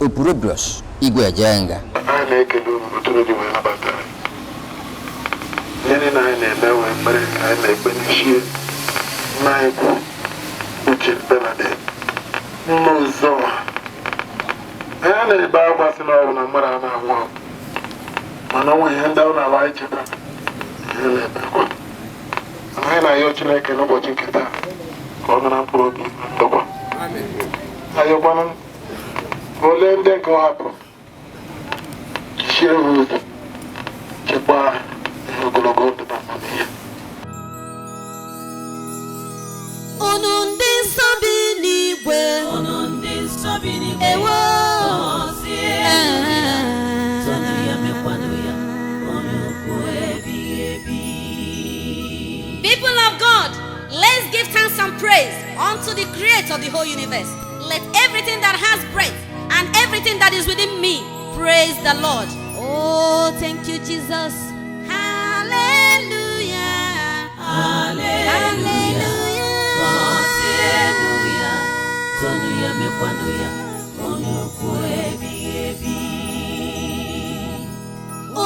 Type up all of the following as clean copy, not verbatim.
Opurobios Igwe Ejenga. Anyị na-ekele unu otu dị wee nabata anyị. Ihe niile anyị na-eme wee mere ka anyị na-ekpe n'isi nna anyị kwu uche Benedict nna ụzọ anyị na-ebe akwa sị na ọ bụ na mmadụ a na-anwụ anwụ, mana ọ nwere ihe ndị ọ na-awa anyị cheta ihe na-ebe akwa. Mana anyị na-ayọ Chineke n'ụbọchị nke taa ka ọ nara mkpụrụ obi na ndokwa. Ayọkwanụ ole ndị nke ọ hapụrụ jisie ha obi, chekwaa ha ihe ogologo ndụ na amamihe. Unu ndị nsọ bi n'igwe. Unu ndị nsọ bi n'igwe. Ewo. Gọzie ya, tonu ya, mekwanụ ya onye ukwu ebighị ebi. People of God, let's give thanks and praise unto the creator of the whole universe. Let everything that has breath and everything that is within me praise the Lord. Oh, thank you, Jesus. Hallelujah. Haleluya. Hallelujah. Gọzienụ ya, tonu ya, mekwanụ ya onye ukwu ebighị ebi.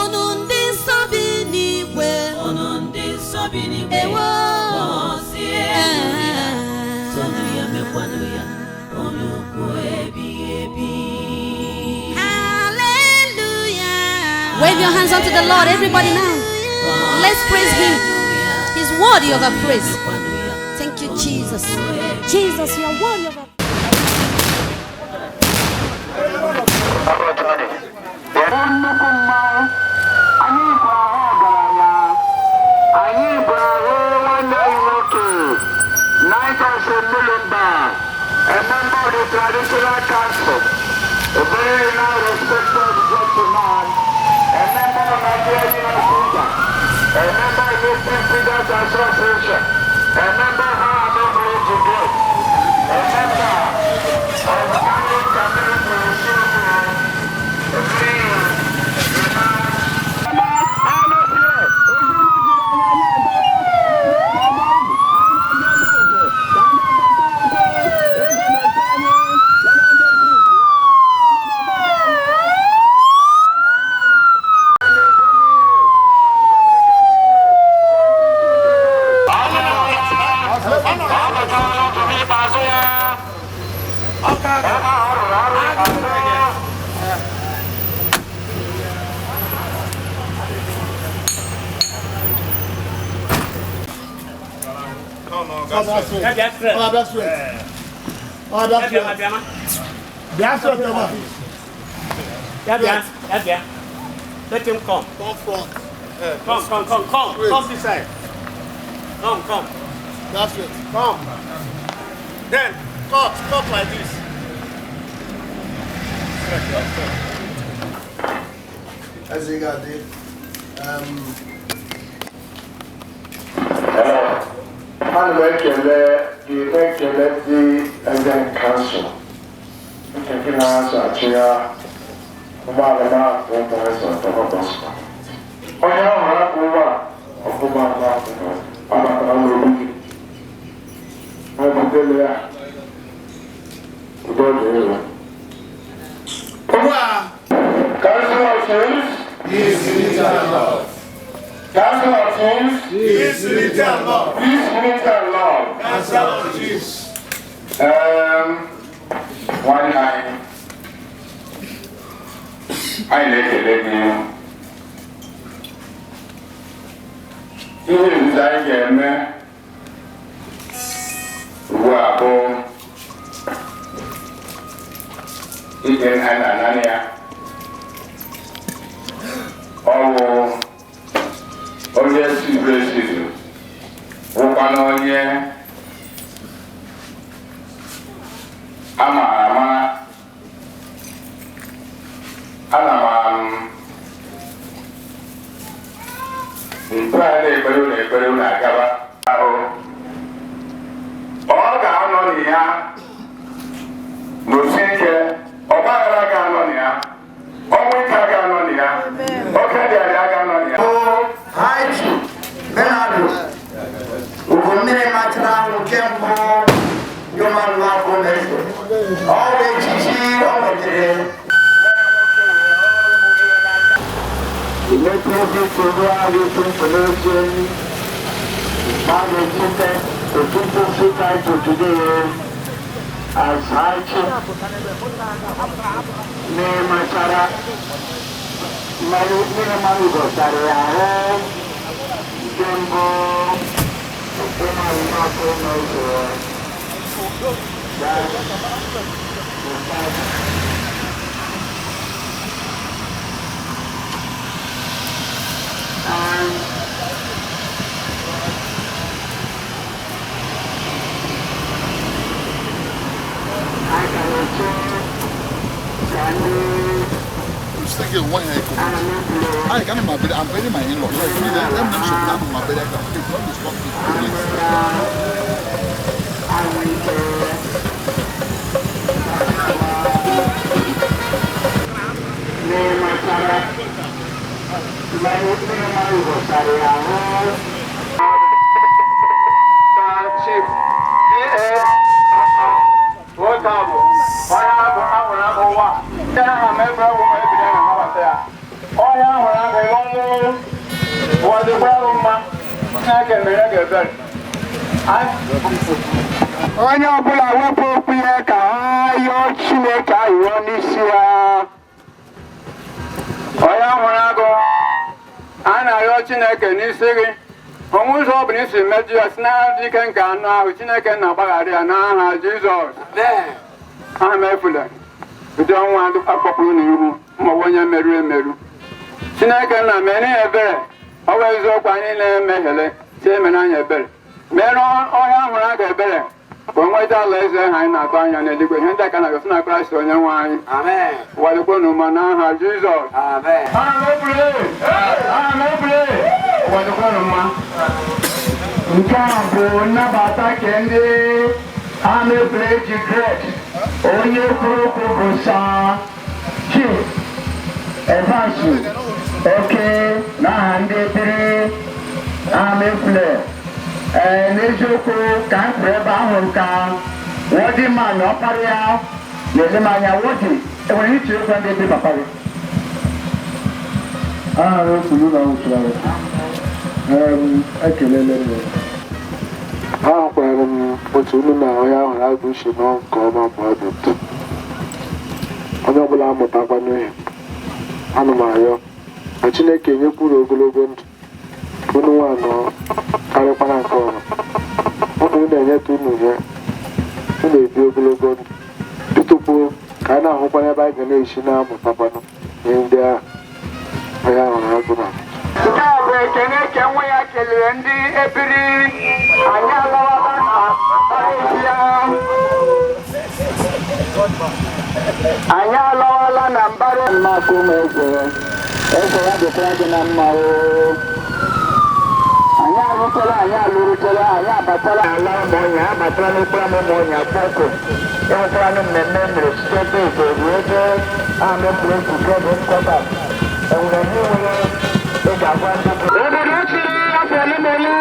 Unu ndị nsọ bi n'igwe. Unu ndị nsọ bi n'igwe. Ewo. Gọzienụ ya, tonu ya, mekwanụ ya onye ukwu ebighị ebi. Hallelujah. Wave your hands unto the Lord, everybody now. Let's praise Him. He's worthy of our praise. Thank you, Jesus. Jesus, you are worthy of our Nnukwu mmanwụ anyị bụ ahụ ọgaranya, anyị bụ ahụ nwanne anyị nwoke Nicholas Mulumba, a member of the traditional council, a very now respected gentleman, a member of Nigeria Union of Teachers, a member of Muslim Leaders Association, a member of Army Brigade, a member of the Army Community a very Let him come. Come front. Come, come, come, come. Come this side. Come, come. That's it. Come. Then, cut, cut like this. Eze ga-adị. Ana m ekele gị, na-ekele ndị eze council nke gị na-azụ achị ya ụgbọala na-akwụ ụmụazị ọtọkọtọsọ onye ahụ hapụ ụgbọ a ọfụma na-akwụ ọ batara n'obi gị ọ butere ya udo dị elu. Ugbu a, Council of Chiefs. Peace, unity and love. Council of Chiefs. Peace, unity and love. Peace, unity and love. Council of Chiefs. Nwanne anyị, anyị na-ekele gị. Ihe izizi anyị ga-eme ugbu a bụ ije anyị na-ananị ya. Ọ bụ onye sizuru esizu, bụkwana onye a maara amara. Ana m mgbe a na-ekpere unu ekpere unu agaba ahụ, ọ ga-anọ na ya n'osi ike, ọgbaghara ga-anọ na ya, ọnwụ ike ga-anọ na ya, oke dị arịa ga-anọ na ya. Haiti, Bernardo, Ugwu mmiri machara ahụ nke mbụ Yomanụ afọ na-eso. Ọ bụ echichi o nwetara. Electric information management, the chieftaincy title today as High Chief Nemachara Mary Gosare ahụ nke mbụ Yomanụ afọ na-eso. That's the fact. And I can achieve Still one here. I can't my bed. I'm burying my in-law. So if you let them know, I'm my bed. Please don't disturb me. Please. Chief P.A. nwoke a bụ onye ahụ ahụrụ ahụ ụwa ndị aha m ebe ọgwụ ma ebido na nabata ya. Onye ahụrụ ahụ ọnwụ wọdịkwarụ mma. Chineke mere ga ebere. Onye ọbụla wepụ okwu ya ka ha yọọ Chineke ayụọ n'isi ya. Onye hụrụ agụ, a na-arịọ Chineke n'isi gị. Onwe ụzọ ọ bụla isi mejọ ya si n'adị ike nke anụ ahụ, Chineke na-agbaghara ya n'aha Jizọs. Aha m efula ụdị ọnwa akpọpụrụ n'ihu maọbụ onye merụrụ emerụ. Chineke nna mere ya ebere. Ọ bụ eziokwu anyị na-emehiele, si emere anyị ebere, mere ọhịa hụrụ aga ebere ka o nweta ala eze ha anyị na-atụ anya n'eluigwe. Ihe ndị a ka na-agọsi na Kraịst onye nwe anyị. Walikwonu ma n'aha Jizọs. Walikwonu mma. Nke a bụ nnabata nke ndị Amaefule ji Great. Onye kwuru okwu bụ Sir Chief Evans Oke n'aha ndị ebiri Amaefule. Ee, n'eziokwu ka m kwuru ebe ahụ ka wọdị ma na ọkpara ya na-ele m anya. Wọdị enwere iche ịgwa ndị ebi papa gị. Aha m ekwuru na nwụchara ekelele m. Ahụkwara m otu unu na onye ahụrụ agụ si nọ nke ọma ma ọ dị ụtọ. Onye ọbụla amụtakwa n'ihe. Ana m arịọ ma Chineke nyekwuru ogologo ndụ unu nwa nọ karịkwara nke ọma. Ụmụ unu enyeta unu nye unu ebi ogologo ndụ tutupu ka a na-ahụkwana ebe anyị ga na-esi na-amụtakwanụ ihe ndị ahụ onye ahụrụ agụ na. Nke a bụ ekele ke nwa ya kelere ndị ebiri. Anyị alawala na ya. Anyị alawala na mbara mmakụ ụmụ eze. Eze ya dịkwara gị na mma o. Anyị arụtala, anyị alụrụtala, anyị abatala ala ụmụ ọnya, abatala n'okporo ama ụmụ ọnya kpọkụ. Ịhụkwara na mmemme mere site ebe eze ruo ebe a mepụrụ nzukọ bụ nkọta. Enwere ndị nwere ị ga-agwa ndị obodo chiri afọ ole ma ole,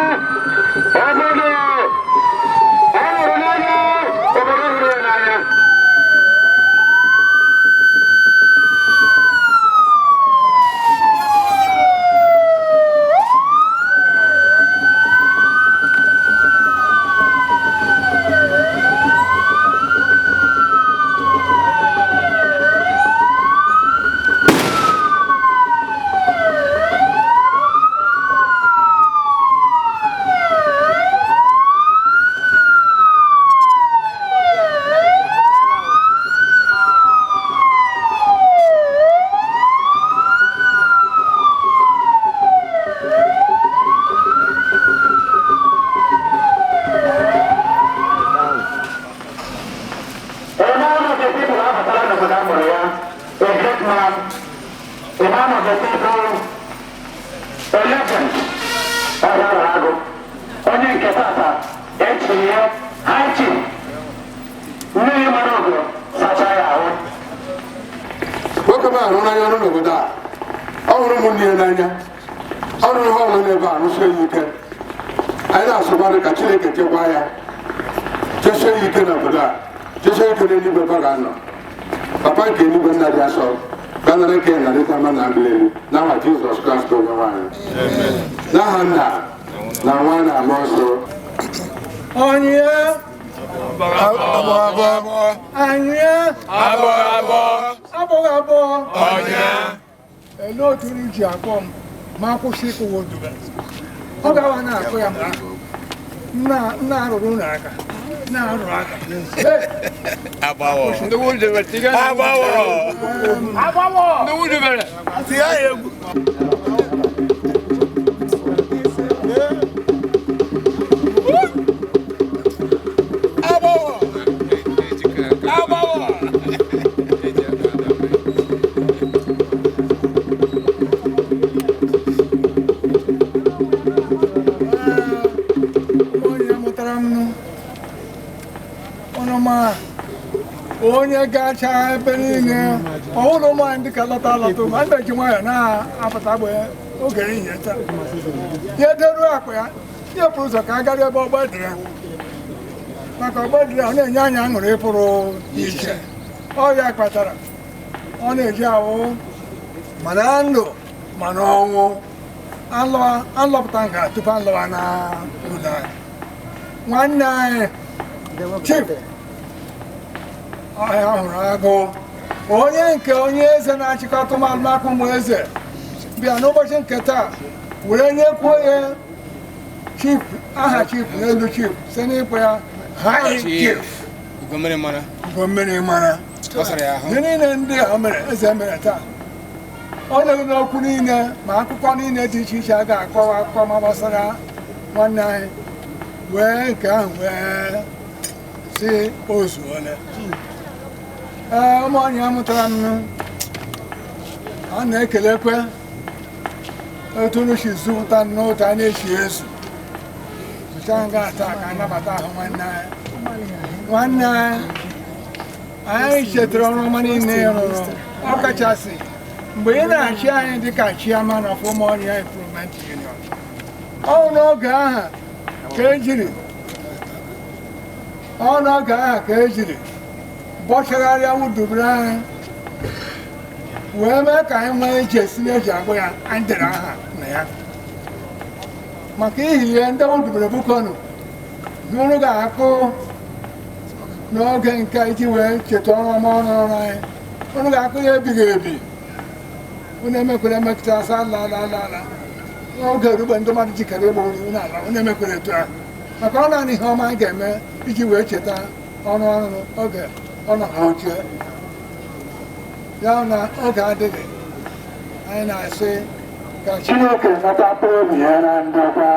obodo ọ hụrụ n'anya, obodo hụrụ ya n'anya. gentleman, a man of the people, a legend, Ọhịa Agụ, onye nke tata echiri ya high chief, mmiri mara ogo sachaa ya ahụ. Nwoke m ahụ n'anya ọrụ n'obodo a, ọ hụrụ ụmụnne ya n'anya, ọ rụrụ ha ọrụ n'ebe a, rụsie ya ike. Anyị na-asụkwadụ ka Chineke chekwaa ya, chesie ya ike n'obodo a, chesie ya ike n'eluigwe ebe ọ ga-anọ. Papa nke eluigwe, nna dị asọ, ganara eke narịta mma na elu n'aha Jizọs Kraịst onye nwaanyị, n'aha nna na nwa na mmụọ nsọ. Onye Abụọ abụọ. anyị Abụọ abụọ. abụghị abụọ. Ọnya. Elee otu unu ji akpọ m ma akwụsị ịkụwa odube? Ọ gawa na-akụ ya mgbe ahụ. Nna arụrụ unu aka na-arụrụ aka. Agbawo. Ndị wudubere. Agbawo. Agbawo. Ndị wudubere. Tiga ya egwu. Agbawo. Agbawo. Onye mụtara m nụ ọnụ ma onye gacha ebe niile ọhụrụ ụmụ anyị dịka lọta alọta, ma ndị ji nwayọọ na-apụta gbe oge ehihie taa, ya deruo akpa ya, ya pụrụ ụzọ ka a gara ebe ọgba dịrị ya, maka ọgba dịrị ya, ọ na-enye anyị aṅụrị pụrụ iche. Ọ ya kpatara ọ na-eji ahụ mana ndụ mana ọnwụ alọpụta nga tupu alọwa na ụlọ anyị. Nwanne anyị Chief Ọhịa hụrụ agụ, onye nke onye eze na-achịkọta ụmụ alụmakụ ụmụ eze bịa n'ụbọchị nke taa were nyekwuo ya chief, aha chief n'elu chief, site n'ịkpọ ya high chief. Ugo mmiri mara. Ugo mmiri mara. Ọ sara ya ahụ. Ihe niile ndị a mere eze mere taa, ọ na-eru n'okwu niile ma akụkọ niile dị iche iche a ga-akọwa akụkọ ma gbasara nwanne anyị wee nke ahụ wee si ozuole. Ee, ụmụ anyị amụtara m, a na-ekelekwe otu unu si zụpụta n'otu a na-esi ezu zụcha nga taa ka anabata ahụ nwanne anyị. Nwanne anyị, anyị chetara ọrụ ọma niile ị rụrụ, ọ kachasị mgbe ị na-achị anyị dịka chairman of Ụmụọhịa Improvement Union. Ọ n'oge ahụ ka ejiri ọ n'oge ahụ ka ejiri bọchagharịa wudubere anyị wee mee ka anyị nwee iche si na-eji agụ ya anyị dere aha na ya, maka ihi ihe ndị wudubere bukonu unu ga-akụ n'oge nke iji wee cheta ọrụ ọma ọrụ ọrụ anyị. Unu ga-akụ ya ebighị ebi. Unu emekwere emekọta asa ala ala ala ala n'oge erugbe ndị mmadụ jikere ịgba ori unu ala, unu emekwere etu ahụ, maka ọ naanị ihe ọma anyị ga-eme iji wee cheta ọrụ ọrụ oge ọ nọ n'oche ya na oge adịghị. Anyị na-asị ka Chineke nata mkpụrụ obi ya na ndokwa.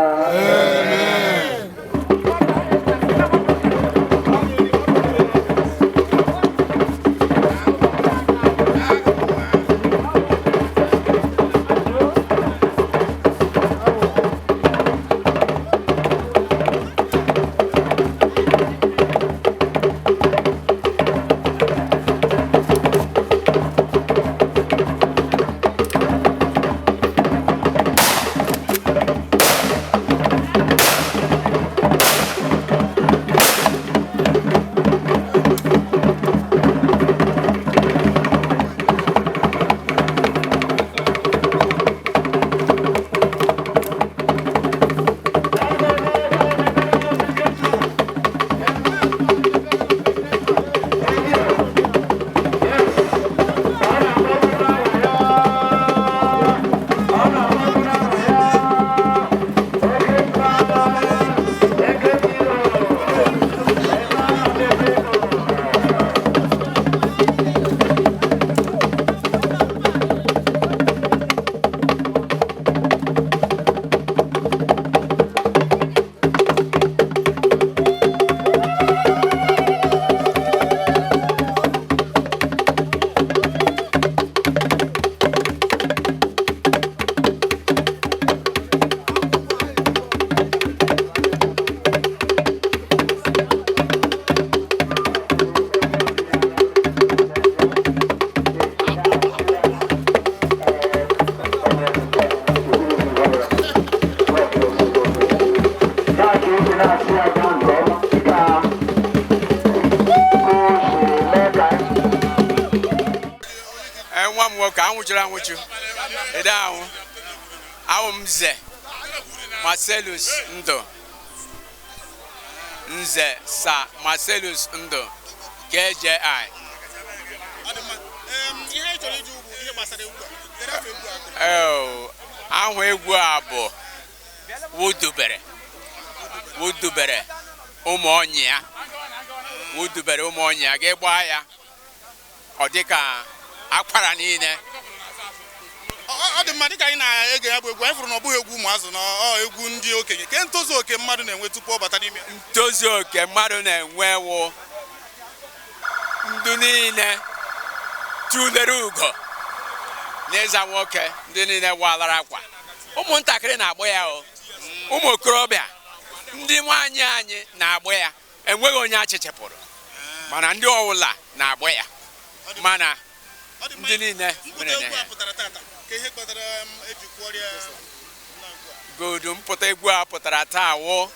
m nwoke anwụchuru anwụchu ede ahụ awụ m Nze Marcellus Ndụ, Nze Sir Marcellus Ndụ KJI. Ahụ egwu a bụ wudubere ụmụ ọnyị ya, wudubere ụmụ ọnyị ya ga-egba ya ọ dịka akwara niile. Ọ dị mma dịka anyị na-ege ya bụ egwu, anyị fụrụ na ọ bụghị egwu ụmụazụ na ọ egwu ndị okenye. Ke ntozu oke mmadụ na-enwe tupu ọ bata n'ime? Ntozu oke mmadụ na-enwe wụ ndụ niile tụlere ugo n'ịza nwoke, ndị niile walara akwa, ụmụntakịrị na-agbụ ya, o ụmụ okorobịa, ndị nwaanyị anyị na-agbụ ya, enweghị onye achịchịpụrụ, mana ndị ọwụla na-agbụ ya, mana ndị niile mere na ya. Godu mpụta egwu a pụtara taa wụ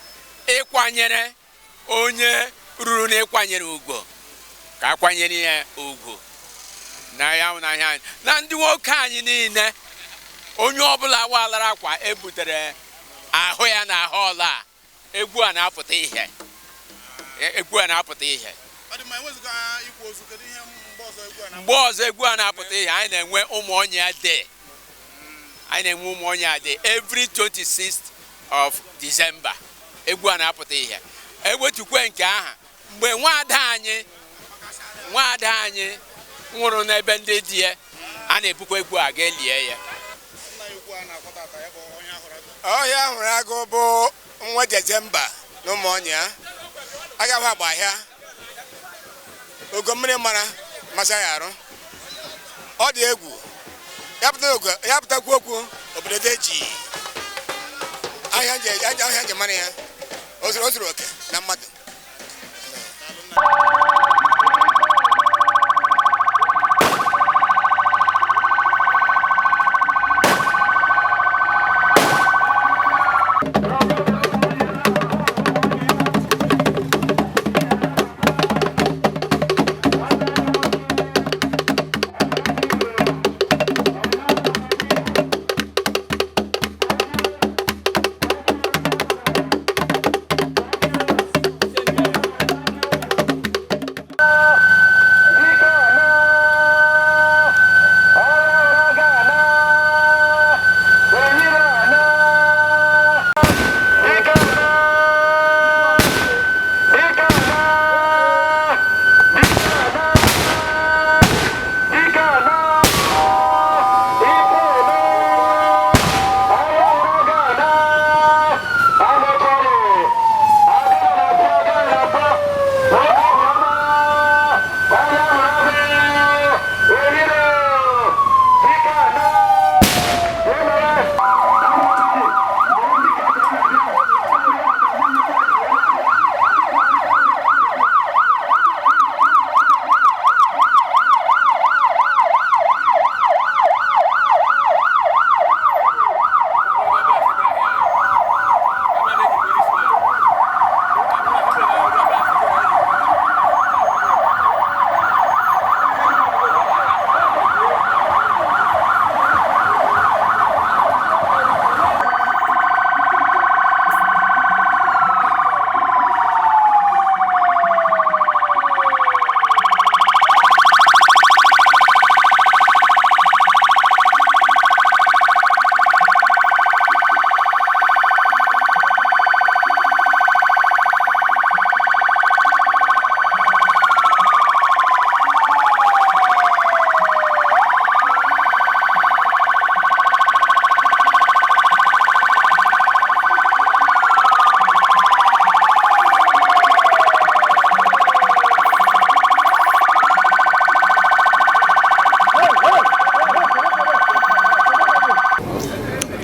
ịkwanyere onye ruru na ịkwanyere ugwu, ka akwanyere ya ugwu na ya n'ahịa anyị na ndị nwoke anyị niile, onye ọbụla walara akwa ebutere ahụ ya na ahụ ọla, egwu a na-apụta ihe, egwu a na-apụta ihe. Mgbe ọzọ egwu a na-apụta ihe, anyị na-enwe ụmụ ọnya day, anyị na-enwe ụmụ ọnya day every 26th of December, egwu a na-apụta ihe. Ewetukwe nke aha mgbe nwaada anyị nwụrụ n'ebe ndị di ya, a na-ebukwa egwu a ga-elie ya. Ọhịa hụrụ agụ bụ nwa Disemba na ụmụ ọnya agaghị agba ahịa ogo mmiri mara masa ya arụ. Ọ dị egwu ya pụtakwu okwu obodo dị eji ahịa nje mara ya, o zuru oke na mmadụ.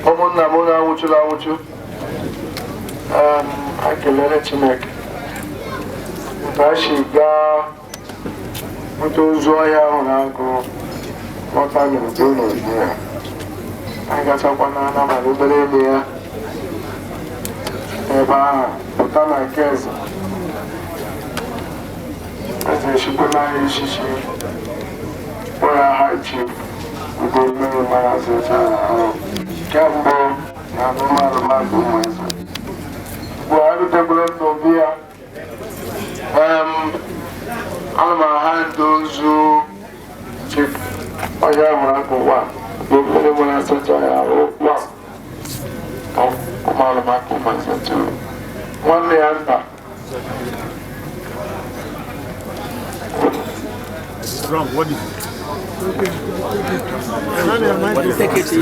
Ụmụnna m na-anwụchuru anwụchu, ekelere Chineke ka a si gaa bute ozu ọhịa ahụ na-agụ lọta n'udo n'udo ya. Anyị gachakwa n'ala mana obere ebe ya ebe ahụ pụta na nke eze, eze echikwela anyị echichi kpọrọ aha chief. Ugo mmiri mara asịcha ahụ kemgbe na anụmanụ mmadụ ụmụ eze. Ugbu a erutegoro m n'obi ya. Ana m aha ndị ozu Chief onye hụrụ akụ wa bụ mmiri mara asịcha ya ahụ wa ụmụalụmaka ụmụ eze too. Nwanne ya nta. Wrong. What is it? Take it easy.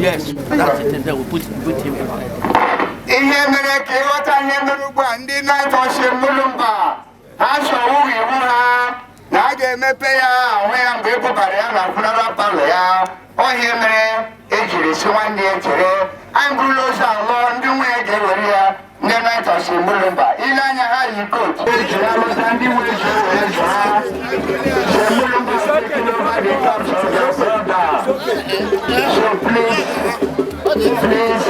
Yes, that's it. Then we put him inside. Ihe mere ka ịghọta ihe mere ugbu a ndị na-atọchi Mulumba ha chọwụghị iwu ha na a ga-emepe ya ahụ ya mgbe e bubara ya na funeral parlor ya. Ọ ihe mere ejiri si nwanne ya chere anyị bụrụla ozu alọ ndị nwe ya ga-ewere ya. Ndị na-atọchi Mulumba ile anya ha yi kootu ejiri alụta ndị nwe eji ewere ji ha. Mulumba taking over the corpse of their brother. So please, please,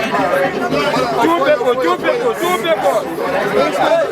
Two people, two people, two people.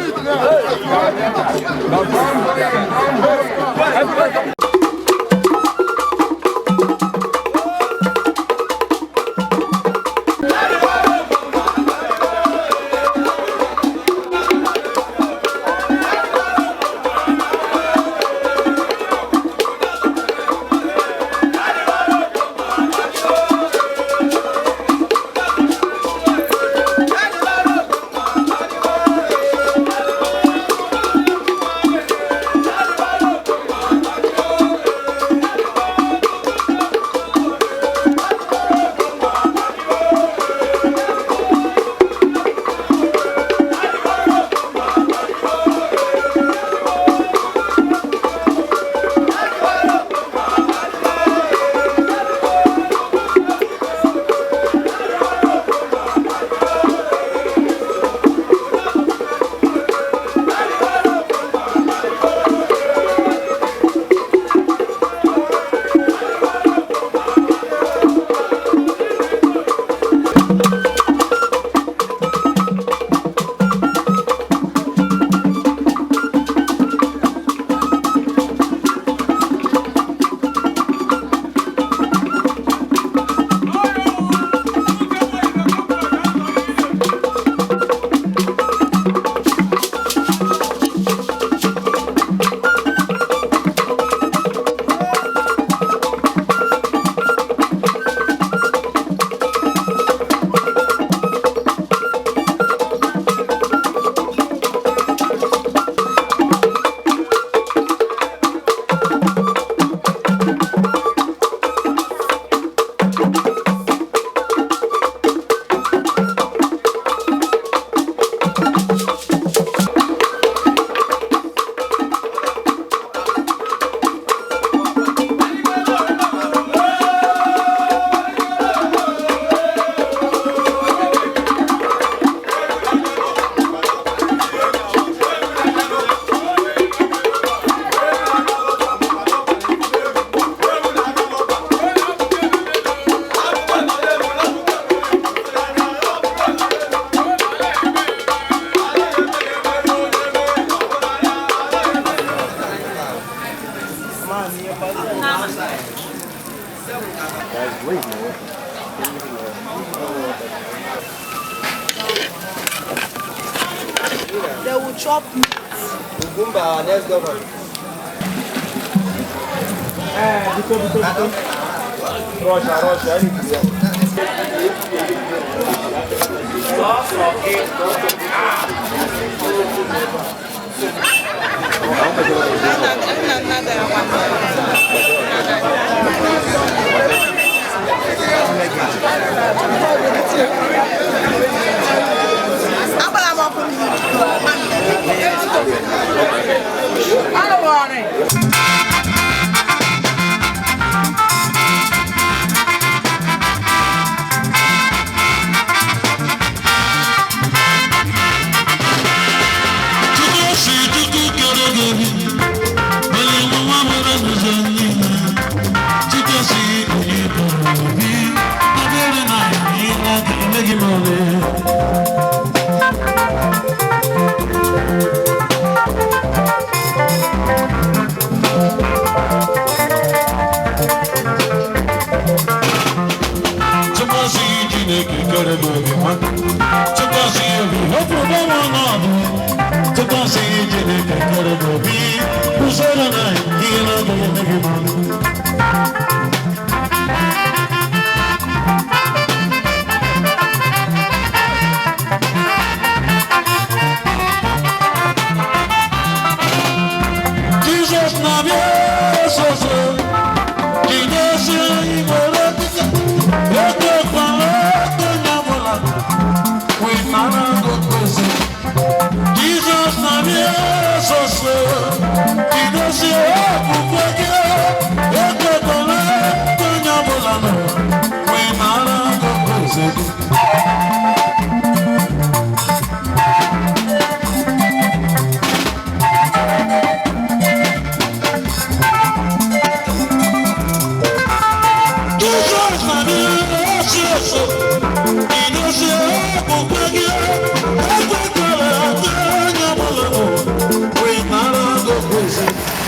They will chop meat. Ugumba, our next governor. Russia, Russia, I don't want it. Chukwu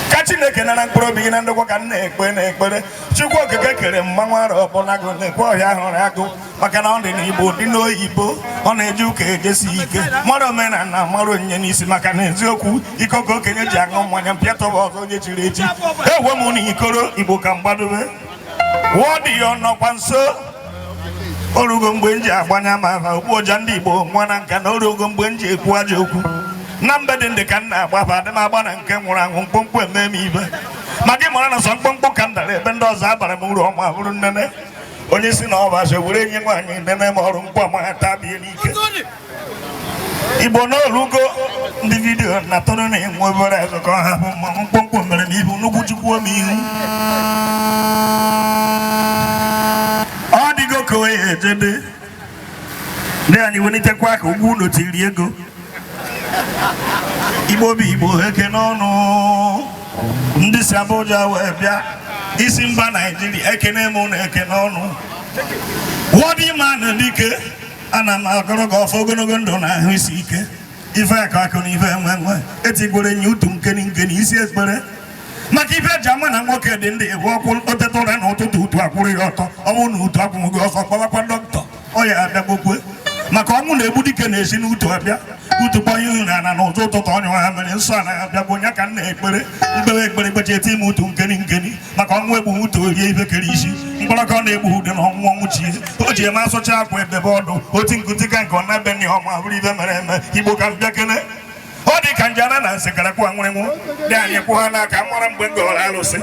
Ka Chineke nara mkpụrụ obi gị na ndokwa ka m na-ekpe na-ekpere Chukwu okike kere mmanwụ ara ọbụla gụ na-ekwe ọhịa hụrụ agụ maka na ọ dị n'Igbo dị n'oyibo ọ na-eji ụka ejesi ike mara omenala mara onyinye n'isi maka na eziokwu iko ka okenye ji aṅụ mmanya mpịatọba ọzọ onye chiri echi ewe m na ikoro Igbo ka mgbadobe wụọ dị ya ọnọkwa nso orugo mgbe m ji agbanye ama afa okpu ọja ndị Igbo nwa na nka na orugo mgbe m ji ekwu ajọ okwu na mbe dị ndị ka m na-agbaba adị m agba na nke nwụrụ anwụ mkpụmkpụ eme m ibe ma gị mara na sọ mkpụmkpụ ka m dara ebe ndị ọzọ abara m uru ọma bụrụ nnene onye si na ọba so were nye nwaanyị nene m ọrụ mkpụ ọma tabie n'ike Igbo n'orugo ndị vidiyo na tụrụ na-enwe obere azụ ka ọ hapụ mmanwụ mkpụmkpụ mere m ibu nnukwu chukwuo m ihu ọ dịgo ka onye ejebe ndị anyị welitekwa aka ụgwọ ụlọ tiri ego Igbo bụ Igbo eke n'ọnụ ndị si Abuja wee bịa isi mba Naijiria ekene m na eke n'ọnụ wọdị man dike ana m agọrọ gị ọfọ ogologo ndụ na ahụ isi ike ife akụ akụ na ife enwe enwe etigwere nye utu nkeni nkeni isi ekpere maka ife eji ama na nwoke dị ndị ebu ọkwụ oteta ụra na ụtụtụ utu akwụrụ ya ọtọ ọ bụrụ na utu akwụghị gị ọsọ kpọbakwa dọkịta ọ ya abịagbokwe maka ọnwụ na-egbu dike na-esi n'utu abịa utu kpọnye ihu na ana n'ụzọ ụtụtụ ọnyụ ha mere nsọ anaghị abịagbo onye ka m na-ekpere mkpewe ekpere kpecha eti m utu nkeni nkeni maka ọnwụ egbu utu rie ife kere isi mkpọrọka ọ na-egbu ude na ọnwụ ọnwụ chi o ji eme asụcha akwa edebe ọdụ oti nkụti ka nke ọ na-ebe nne ọma bụrụ ife mere eme Igbo ka m bịa kene ọ dị ka njara na nsekara kwa nwụrịnwụ dị anyị kwụ ha n'aka mara mgbe m gọrọ alụsị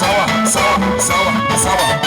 Sawa, sawa, sawa, sawa.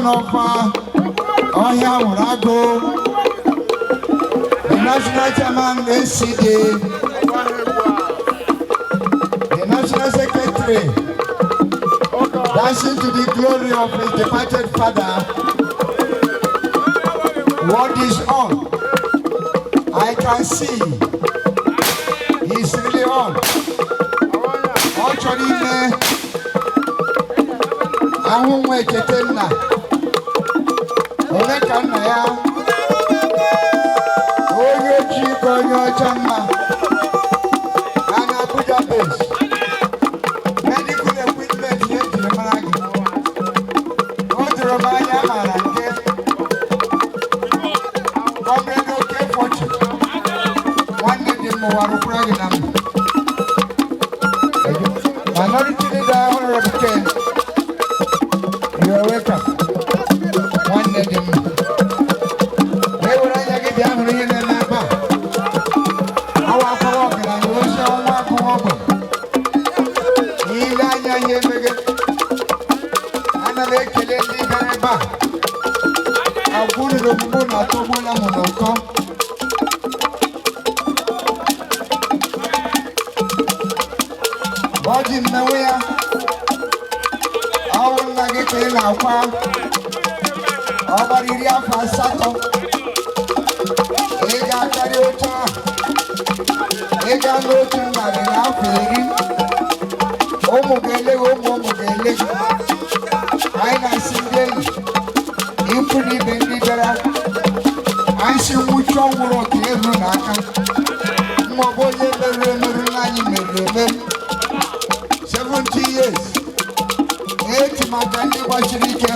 son of Ohia Murago, the national chairman ACD, the national secretary, dancing to the glory of his departed father. What is on? I can see he's really on. Ọ chọrọ ime ahụ nwa ekete nna onye ka nna ya onye ojii ka onye ọcha mma na na Abuja base medical equipment ya ejiri mara gị o doro m anya mara nke Comrade Oke Fortune nwanne dị m ụwa rụkwara gị na mma. Minority Leader Honorable Ken, you are welcome. Nwanne dị mma. E were anya gị bịa hụrụ ihe na-eme ebe a. Awa akọwa ọgaranya ozi ọnwa akụwa ọgwụ. Ile anya ihe emeghe. Ana m ekele ndị bịara ebe a. Agwa unu na omume unu atọgbuola m n'ụkọ. Ọjị mmenwe ya, ọwụ nna gị ka ị na-akwa, ọ gbara 80, ị ga-akarị otu ahụ, ị ga n'110, ụmụ ga-ele gị, ụmụ ụmụ ga-ele gị. Anyị na-asị ndị enyi, ikwu na ibe ndị bịara, anyị si nwụchi ọnwụrụ oke eru n'aka, ma ọ bụ onye merụrụ emerụ na anyị merụrụ emerụ. 70 years. Eti maka ndị gbachiri ike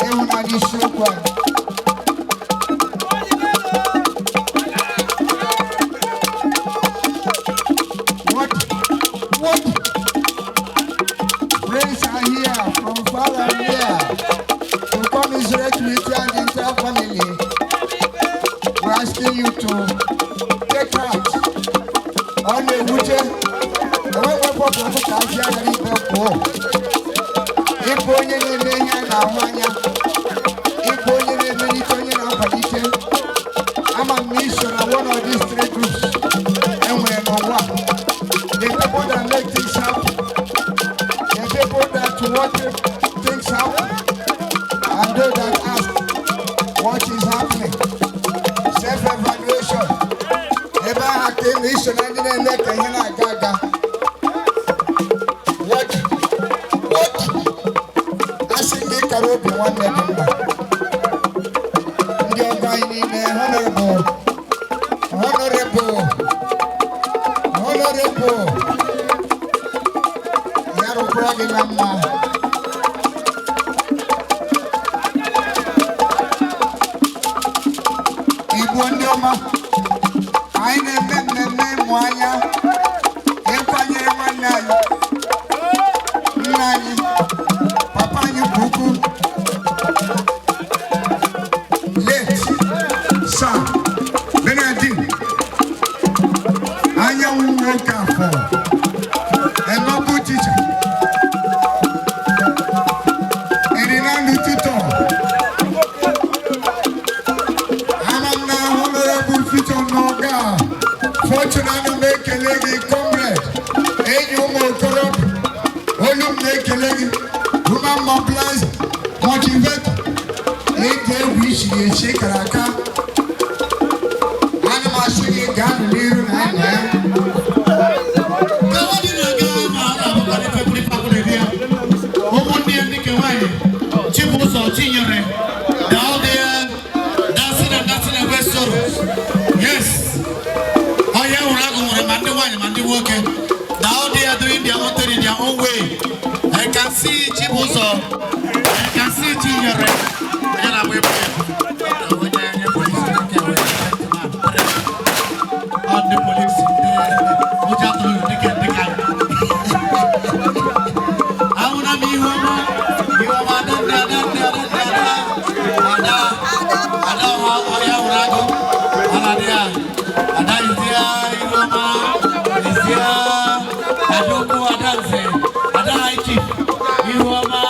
ịhụnanya isiokwu a. What friends are here from far and near to commiserate with you and the entire family. We're asking you to take heart. Ọ na-ewute ịbụ onye na-eme ihe a na-ahụ anya, ịbụ onye na-emelite onye na-akwalite. Ama m na iso na one of these three groups enwere n'ụwa. The people that make things happen, the people that want things happen, and those that ask what is happening. Self-evaluation. Ebe ahụ ka ị na iso na ndị na-eme ka ihe na-aga aga. Obi nwanne dị mma. Ndị ọgọ anyị niile, honorable, honorable, honorable, ya rụkwara gị na mma. Igbo ndị ọma, anyị na-eme mmemme ịmụ anya ịkwanyere nwanne anyị, nna anyị, papa anyị bụ ukwu. Late Sir Benedict Anyanwụ nwoke afọ, a noble teacher, a renowned tutor. Ama m na Honorable Victor Noga, Fortune, ana m ekele gị, comrade, enyi ụmụ okorobịa, olu m na-ekele gị, human mobilizer, motivator, ege egwu isiri esi kara aka. Ana m asị gị gaa n'iru na anyị na ya. Ụmụnne ya ndị nke nwaanyị, Chibụzọ, Chinyere, they all there dancing and dancing away sorrows. Yes, ọhịa hụrụ agụ nwere ma ndị nwaanyị ma ndị nwoke. They all there doing their own thing in their own way. I can see Chibụzọ, I can see Chinyere. Onye na-agba egwu ya? Onye onye polisi nke wee ọ ndị polisi ndị ụjọ atụrụ dike ndị ka ahụla m ihu ọma, ihu ọma, ada nne, ada nne, ada nne, ada ada ada ọha ọhịa hụrụ agụ ana dị ya ada izie ihu ọma izie ada ukwu ada nze ada high chief ihu ọma.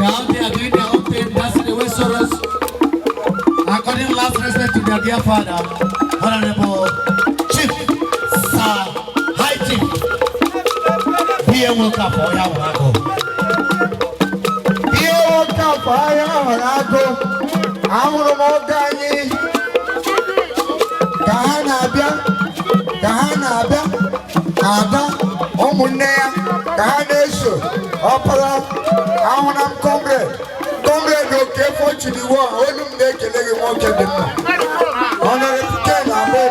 They are out there doing their own thing, dancing away sorrows. According last respect to their dear father, Honorable Chief Sir High Chief P.A. Nwokafọ Ọhịahụrụagụ. Ihe nwoke afọ ahịa hụrụ agụ, ahụrụ m oge anyị ka ha na-abịa, ka ha na-abịa, ada ụmụnne ya ka ha na-eso ọpara. Ahụra m comrade, Comrade Okefo Chidiwo, olu m na-ekele gị. Nwoke dị mma, Honorable Ken Agbo,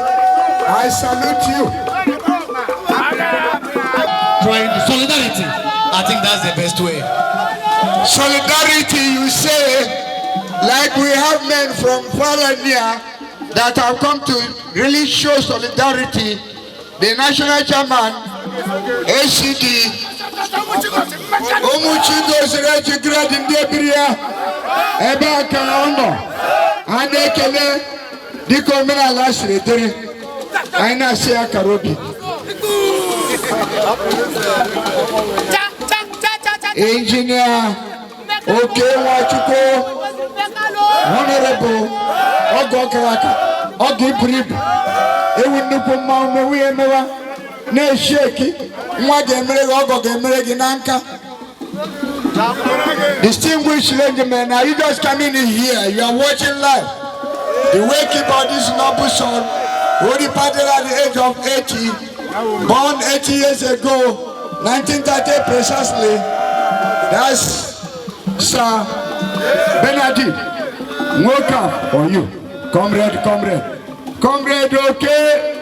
I salute you. Trying solidarity. I think that's the best way. Solidarity, you say, like we have men from far and near that have come to really show solidarity. The national chairman, ACD, Omuchi doziri ejigred ndị ebiri ya ebe a ka ọ nọ. A na-ekele dịka omenala siri dịrị. Anyị na-asị ya kara obi. Engineer Oke Nwachukwu, Honorable Ọgọ Karaka, ọgọ iburu ibu, ewu nnukwu mmanwụ mewe ya emewa, na-eshi eki, nwa ga-emere gị, ọgọ ga-emere gị na nka. Distinguished gentlemen, now you just come in here, you are watching live. The wakekeeper of this noble son, who departed at the age of 80, born 80 years ago, 1930 precisely. That's Sir Benedict Nwoka for you. Comrade, comrade. Comrade, okay.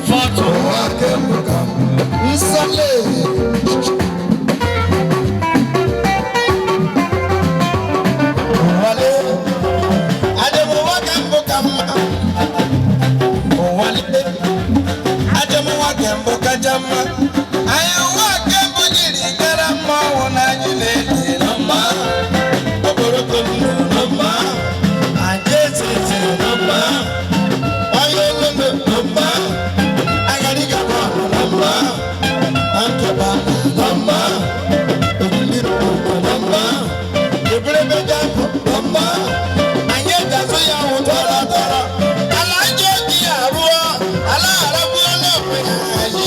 Photo. Nsale. Anyị ụwa nke mbụ jiri gara mmanwụ na anyị na-ede na mma okporoko nọ na mma anyị etiti na mma onye ololo na mma agharịgaba na mma nkaba na mma ogiliro na mma eberebejabụ na mma anyị eji azụ ya wụ tọrọ tọrọ ala ndị oji ya rụọ ala arabụọ na okwenye anyị.